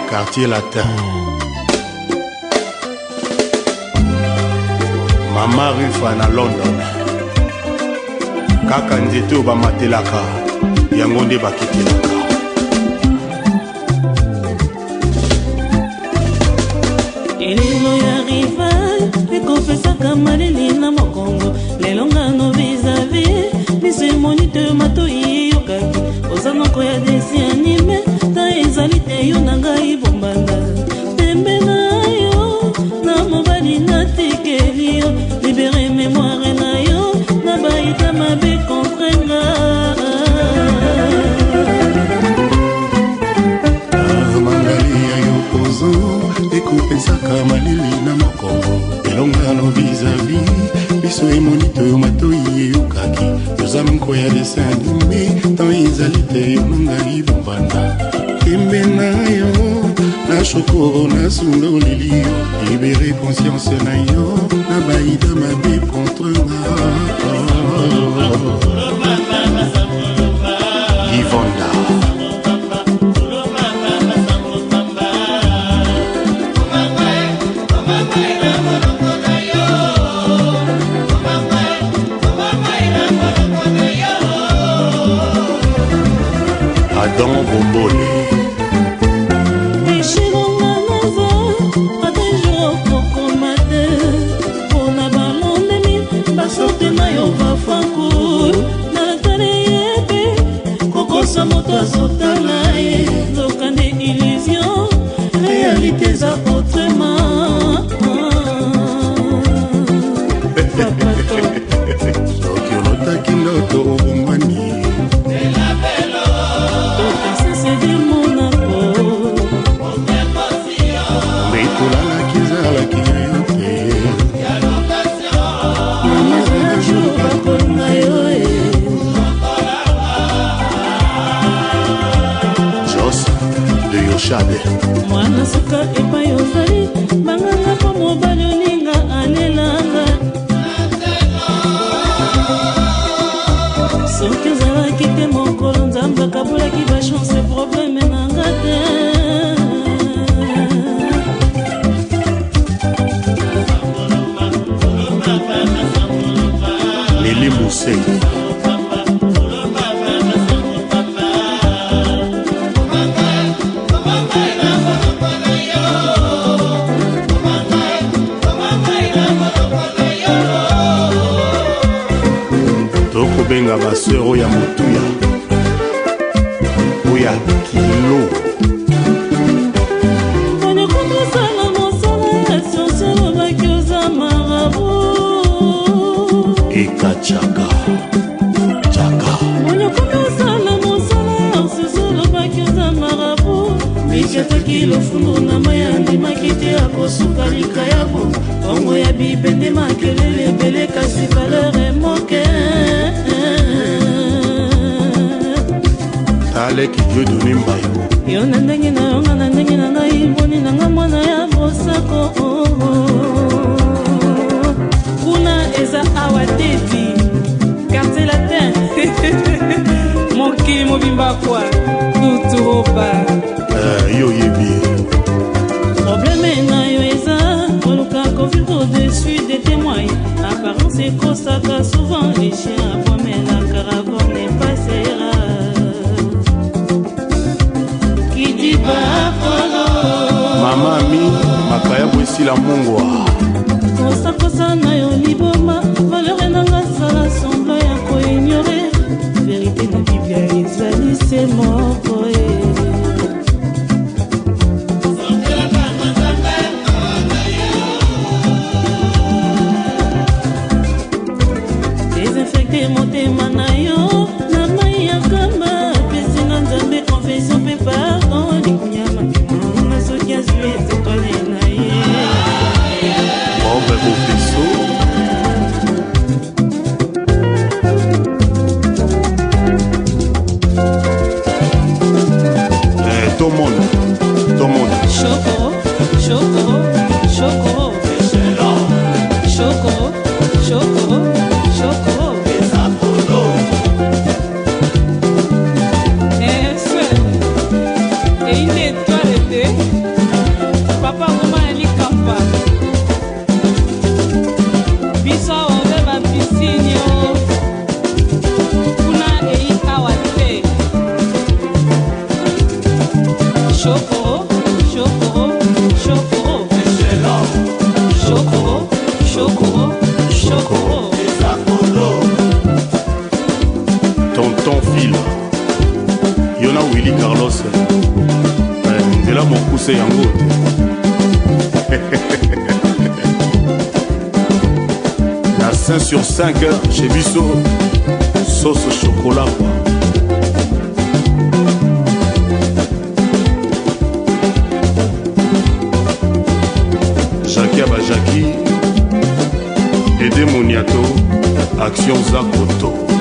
Quartier Latin. Mama Rufa na London. Kaka nzete oyo bamatelaka yango nde bakitelaka. Elelo ya rival ekopesaka malili na mokongo lelo ngano vizavi miso emoni te matoi eyokaki oza noko ya dessin anime ta ezali te yo na ngai bombanda tembe na yo na mobali natikeli yo libere memoire na yo na bayita mabe contre nga. Mangali ya yo pozo ekopesaka malili na mokongo elongano vizavi biso emoni toyo matoi eyokaki yoza moko ya dessin anime tan ezali te yo na ngai bombanda tembe na yo na shokoro na sundoleli yo libere conscience na yo na baida mabe contre nga. Ivonda Adam Bombole. Eshilonga naza ata jour okokoma te mpona balondemi basorte na yo bafanku natali yebe kokosa moto azotala ye nzokande illusion réalité eza autrement. Papa to Soki olotaki ndoto obongwani. Princesse de Monaco. Mbeto olalaki ezalaki ya yo te. Mama jour bakolinga yo e. Jos de Yoshade. Mwana suka epai ozali banganga mpo mobali olinga alelanga soki ozalaki te mokolo nzambe akabulaki bachance probleme nanga te. Nelly Musei. Tokobenga baseur oyo ya motuya oyo ya kilo. Kosala mosala ya science olobaki oza marabu. Ekachaka chaka. Monyokomi osala mosala ya susu olobaki oza marabu mikataki lofundu na mai andimaki te akosuka likayabo bongo ya bibende makelele ebele kasi valeur emoke. Taleki Dieu donné Mbayo. Yo na ndenge na yo nga na ndenge na ngai boni na nga mwana ya bosako kuna eza awa tedi Quartier Latin mokili mobimba kwa tuturoba. Yo yebi. Problème na yo eza koluka kovivre au-dessus des témoins apparence ekosaka souvent les chiens aboient mais la caravane n'est passera kidiba polo. Mama ami makayabu esila mungwa. Kosakosa na yo liboma valeur nanga sala semblant ya koignore verité na biblia ezali se moko e. Désinfecte motema na yo na mai ya kamba apesinga nzambe confession mpe pardon likunyama mona soki azwi etoile na ye. Bob Bofeso. Tonton Fila yo na Willy Carlos eh, nzela mokuse yango te. Na 5 sur 5 chez biso sauce chocolat quoi. Jackie Abajaki, Dede Moniato, Action Zakoto.